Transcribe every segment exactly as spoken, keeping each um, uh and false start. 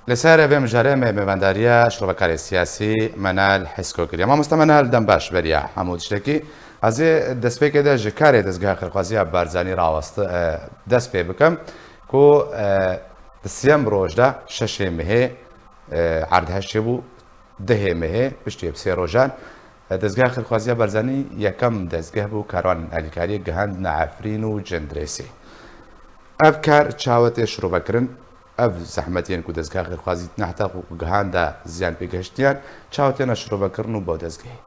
Li ser vê mijarê me mêvendariya şirovekarê siyasî Menal Hisko kiriye. Mamoste Menal, dem baş beriya hemû tiştekî. Ez ê destpêkê de ji karê dezgeha xêrxwaziya Barzanî rawest, e, dest pê bikim ku, e, di siyem roj de şeşê mehê, e, erdheş çêbû, dehê mehê, piştî bi sê rojan, e, dezgeha xêrxwaziya Barzanî yekem dezgeh bû karwanên alîkariyê gihand ne Efrîn û Cindirêsê. Ev kar çawa tê şirovekirin? Ev zehmetiyên ku dezgeha xêrxwazî tine heta ku gihanda ziyan pê gihiştiyan, çawa têne şirovekirin û bo dezgehê?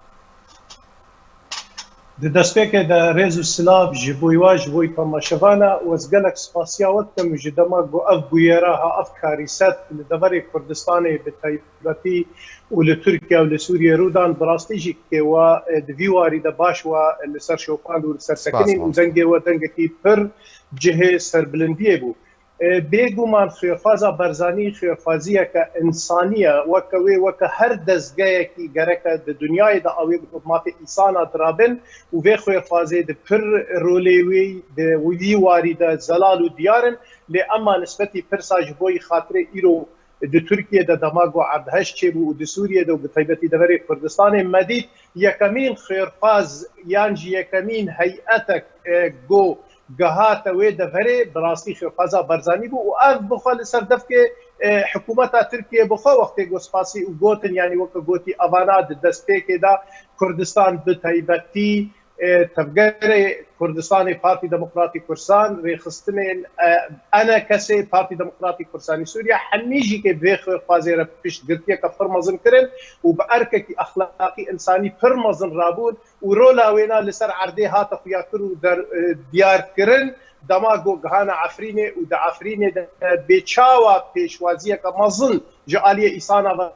Di destpêkê de rêz û silav ji bo wa, ji bo temaşevana û ez gelek spasiya we dikim ji dema ku ev bûyera ha, ev karîset li deverê Kurdistanê bi taybetî û li Tirkiye û li Sûriyê rû dan, bi rastî jî kê we, e, di vî warî de baş we li ser şopand û li ser Spas, tekinîn û mamoste. Dengê we dengekî pir cihê serbilindiyê bû. E, bêguman xêrxwaza Barzanî xêrxwaziyeke însanî ye, weke wê, weke her dezgehekî gereke di dinyayê de ew ê bi mafê îsana dirabin û vê xêrxwazê di pir rolê wî di wî warî de zelal û diyar in. Lê ema nisbetî pirsa ji bo yî xatirê îro di Tirkiye de dema ku erdhej çêbû û di Sûriye de û bi taybetî deverê Kurdistanê me dît, yekemîn xêrxwaz yan jî yekemîn heyetek, e, ku gihate wê deverê bi rastî xêrxwaza Barzanî bû û ev bi xwe li ser devkê, e, hikûmeta Tirkiyê bi xwe wextê ku spasî û gotin, yanî weke gotî evana di destpêkê de Kurdistan bi taybetî, e, tevgerê Kurdistanê Partî Demokratî Kursan, rêxistinên, e, ENKSê Partî Demokratî Kursanî Sûriye hemî jî kê vê xêrxwazê re piştgirtiyeke pir mezin kirin û bi erkekî exlaqî însanî pir mezin rabûn û rola wêna li ser erdê hate xuya kir û der, e, diyar kirin. Dema ku gihana Efrînê û di Efrînê de bê çawa pêşwaziyeke mezin ji aliyê îsana ve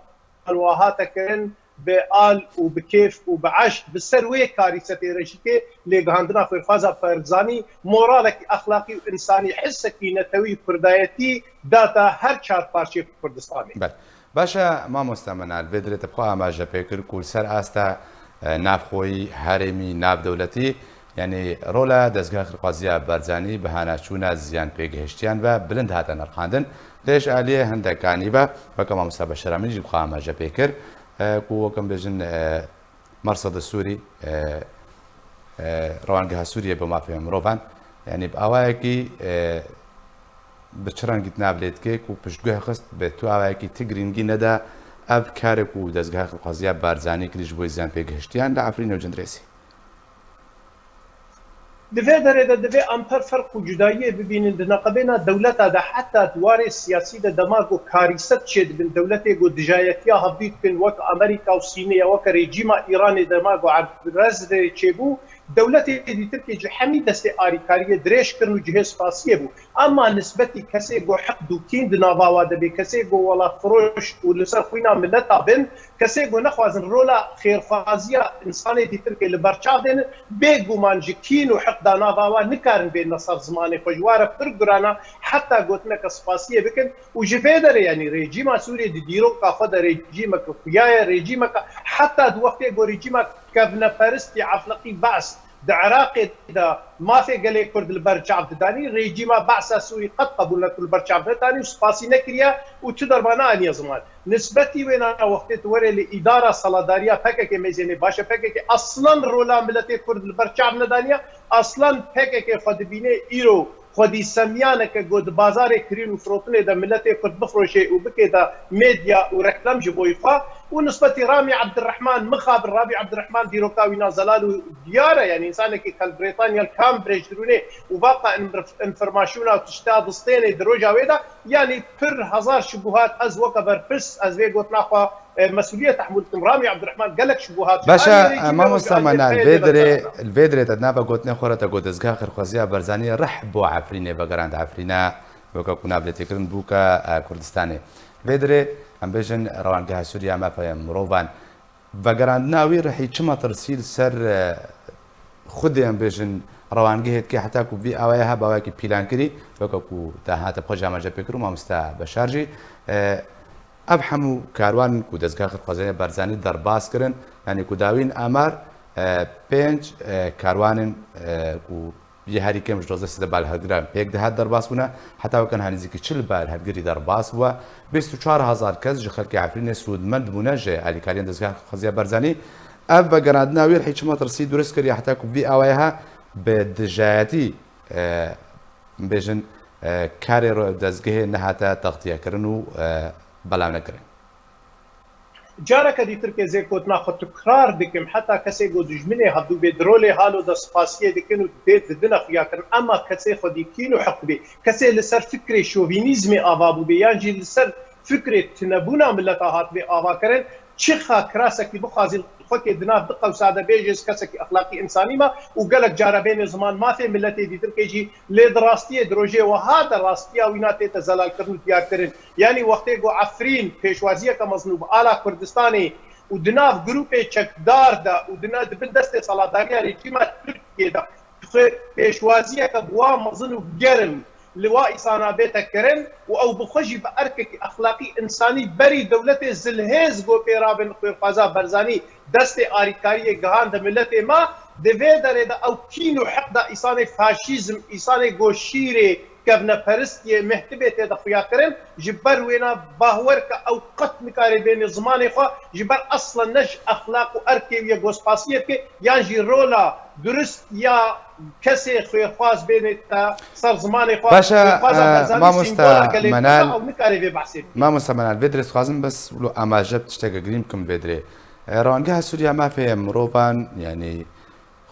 wa hate kirin, bi al û bi kêf û bi eşq bi ser wê karîsetê re jî tê lêgihandina xêrxwaza Barzanî moralekî exlaqî û însanî, hisekî netewî kurdayetî data her çar parçeyê Kurdistanê. Bel. Baş e, mamoste Menal, vê dirê te bi xwe amaje pê kir ku li ser asta, e, navxweyî, herêmî, navdewletî, yanî rola dezgeha xêrxwaziya Barzanî bi hanaçûna ziyan pê gihiştiyan ve bilind hate nirxandin. Lê ji aliyê hindekanî ve, weke mamoste Beşar Emîn jî bi xwe amaje pê kir, e, ku weke em bêjin, e, Mersedê Sûrî, e, e, Rewangeha Sûriyê bo Mafê Mirovan, yanî bi awayekî, e, bi çi rengî tu nav lê dikê ku piştguh xist, bi tu awayekî ti girîngî neda ev karê ku dezgeha xêrxwaziya Barzanî kirî ji bo ziyan pê gihiştiyan li Efrînê û Cindirêsê? Di vê derê de divê em pir ferq û cudayiyê bibînin di neqebêna dewleta de, heta di warê siyasî de dema ku karîset çêdibin, dewletê ku dijayetiya hevdû dikin, wek Amerîka û Sînê ya weke rejîma Îranê dema ku erdrez çêbû, dewletê dîtirkê ji hemî destê arîkariyê dirêj kirin û cihê spasiyê bû. Ema nisbetî kesê ku heq dûkîn di nava wa de bê, kesê ku welatfiroş û li ser xwîna mileta bin, kesê ku nexwazin rola xêrxwaziya însanê dîtirkê li ber çav dênin, bêguman ji kîn û heqda nava wa nikarin bênine ser zimanê xwe. Ji wa re pir guran e heta gotineke spasiyê bikin û ji vê derê, yanî rejîma Sûriyê di dîroka xwe de rejîmeke xuya ye, rejîmeke heta di wextê ku rejîma kevneperistî, efleqî Be's di Iraqê de mafê gelê Kurd li ber çav didanî, rejîma Be'sa Sûrî qet qebûl nekir li ber çav nedanî û spasî nekiriye û tu derma neaniye ziman. Nisbetî wêna wextê tu werê li îdara saladariya P K K mêzênê, baş e, P K K aslan rola miletê Kurd li ber çav nedaniye, aslan P K K xwe dibîne îro xwedî semyaneke ku di bazarê kirîn û firotinê de miletê Kurd bifroşê û bikê de medya û reklam ji bo xwe. Û nisbetî Ramî Ebdirehman, mixabin Ramî Ebdirehman dîroka wî na zelal û diyar e, yanî însanekî ke li Brêtanya, li Cambridge dirûnê û vaqa inf-, informasyona tişta distênê di roja wê de, yanî pir hezar şubuhat, ez weke berpirs, ez vê gotina xwe, e, mesûliyet tehmûl dikim. Ramî Ebdirehman gelek şubuhat ji Baş e, aliyê rejîmê û ji mamoste aliyê Menal, P Y D vê ve dirê, derdana. Vê dirê te di nava gotinê xwe re te got dezgeha xêrxwaziya Barzanî rih bo Efrînê vegerand, Efrîna weke ku nav lê tê kirin bûka, e, Kurdistanê. Vê dirê, em bêjin, Rewangeha Sûriya Mafê Mirovan, vegerandina wî rihî çi metirsî li ser, e, xwedê, em bêjin, rewangehê dike, heta ku vî awayê hebe awayekî pîlankirî, weke ku te hate bi xwe jî amaje pê kir û mamoste Beşar jî, e, ev hemû karwan ku dezgeha xêrxwaziyê Barzanî derbas kirin, yanî ku dawîn amar, e, pênc, e, karwanên, e, ku yê herî kêm ji dozdeh sed balhevgiran pêk dihat derbas bûne, heta weke niha nêzîkî çil balhevgirî derbas bûwe. Bîst û çar hezar kes ji xelkê Efrînê sûdmend bûne ji alîkariyên dezgeha xeziya Barzanî. Ev vegerandina wî rihî çi metirsî durist kiriye heta ku vî awayê ha bi dijayetî, e, bêjin, e, karê ro-, dezgehê nehate textiyekirin û, e, belavnekirin. Careke dîtir kê zê gotina xwe tikrar dikim, heta kesê ku dijminê hevdû bê di rolê halo de spasiyê dikin û dê didine xuya kirin, ema kesê xwedî kîn û heq bê, kesê li ser fikrê şovînîzmê ava bûbê yan jî li ser fikrê tunebûna mileta hatibê avakirin, çiqa kirasekî bixwazî xwekê di nav di qewsa de bêjê, ez kesekî exlaqî însanî me û gelek cara bênê ziman mafê miletê dîtirkê jî, lê di rastiyê di rojê wiha de rastiya wîna tête zelalkirin û diyarkirin. Yanî wextê ku Efrîn pêşwaziyeke mezin û bi ala Kurdistanê û di nav grûpê çekdar de û di na-, di bin destê seladariya rejîma Tirkiyê de xwe pêşwaziyeke bi wa mezin û germ li wa îsana bête kirin û ew bi xwe jî bi erkekî exlaqî însanî berî dewletê zilhêz ku pê rabin xwêrxwaza Barzanî destê arîkariyê gihande miletê me, di vê derê de ew kîn û heqda îsanê faşîzm, îsanê ku şîrê kevneperistiyê, mehtibê tê de xuya kirin, ji ber wêna bahwer ke ew qet nikare bênê zimanê xwe, ji ber eslen ne ji exlaq û erkê wî ye ku spasiyê bike, yan jî rola durist ya kesê xwêrxwaz bênê te ser zimanê xwe. Baş e, Xwêrxwaza e, Barzanî mamosta sîmbola gelê Kurd e, Menal, ew nikare vê behsê bike. Mamosta Menal, vê dirê dixwazim bes wilo amaje bi tişteke girîng bikim vê dirê. E, Rewangeha Sûriya Mafê Mirovan, yanî,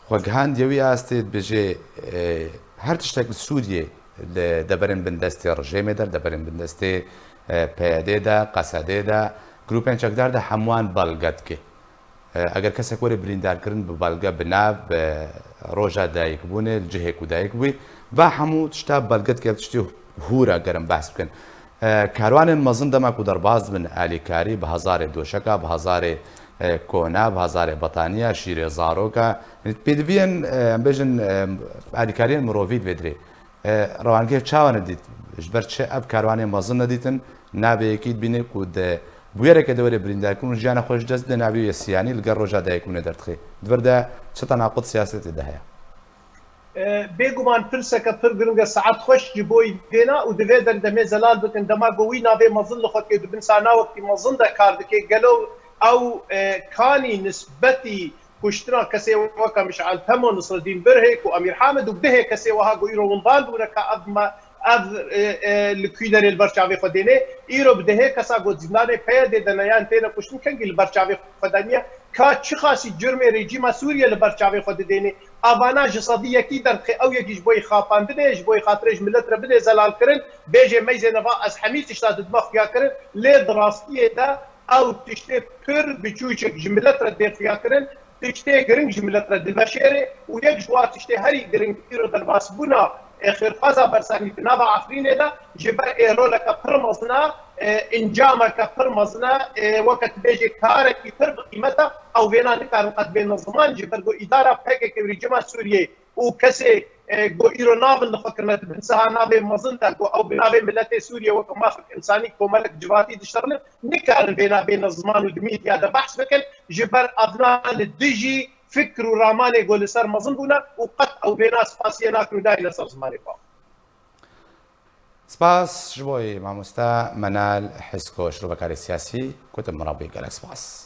xwe gihandiye wî astê, dibêje, e, her tiştek li Sûriyê li deverên bindestê rejêmê de, li deverên bindestê, e, P Y D de, Qesedê de, grûpên çekdar de hemûyan belge dike. E, eger kesek were birîndarkirin bi belge, bi nav, bi roja dayikbûnê, li cihê ku dayik bûyî, va hemû tişta belge dike, ev tiştê hûr e, gerin behs bikin. E, karwanên mezin dema ku derbas dibin alîkarî, bi hezarê doşeka, bi hezarê, e, kona, bi hezarê betaniya, şîrê zaroka. Yanî pêdiviyên, e, em bêjin, e, alîkariyên mirovî di vê dirê. E, rewangehê çawa nedît? Ji ber çi ev karwanê mezin nedîtin? Navê yekî dibîne ku di bûyereke de were birîndarkirin û jiyana xwe ji dest bide, navê wî ye Siyanî, li gel roja dayikbûnê derdixê. Di vir de çi tenaqud siyasetê de heye? E, bêguman pirseke pir giring e, saet xweş ji bo yî vêna û divê derdemê zelal bikin. Dema ku wî navê mezin li xwe tê, di bin sanawekî mezin de kar dike, gelo ew, e, kanî nisbetî kuştina kesê weke Mişal Temo, Nisredîn Birhêk û Emîr Hamid û bihê kesê wiha ku îro windan bûne ka ev me, ev, e, e, li kû derê li ber çavê xwe dêne, îro bi dihê kesa ku zîndanê P Y D de ne yan têne kuştin kengî li ber çavê xwe de niye, ka çiqasî curmê rejîma Sûriye li ber çavê xwe didêne, avana ji sedî yekî derdixe, ew yekî ji bo yê xapandinê, ji bo yê xatirê ji milet re bidê zelalkirin, bêjê meyzê neva ez hemî tişta didime xuya kirin, lê di rastiyê de ew tiştê pir biçûçik ji milet re dê xuya kirin, tiştê giring ji milet re diveşêrê û yek ji wa tiştê herî giring îro derbasbûna, e, xêrxwaza Barzanî di nava Efrînê de ji ber ê roleke pir mezin e, e, encameke pir mezin e, e, weke tu bêjê karekî pir bi qîmet e, ew vêna nikarin qet bêne ziman, ji ber ku îdara P K K û rejîma Sûriyê û kesê, e, ku îro navin li xwe kirine di bin siha navê mezin de, ku ew bi navê miletê Sûriye weke mafek însanî, komelek civatî diştexilin, nikarin vêna bêne ziman û di medya de behs bikin, ji ber evna li dijî fikr û ramanê ku li ser mezin bûne û qet ew vêna spasiye nakin û nayêne ser zimanê xwe. Spas ji bo wê mamosta Menal Hisko, şirovekarê siyasî, gotin min re bû gelek spas.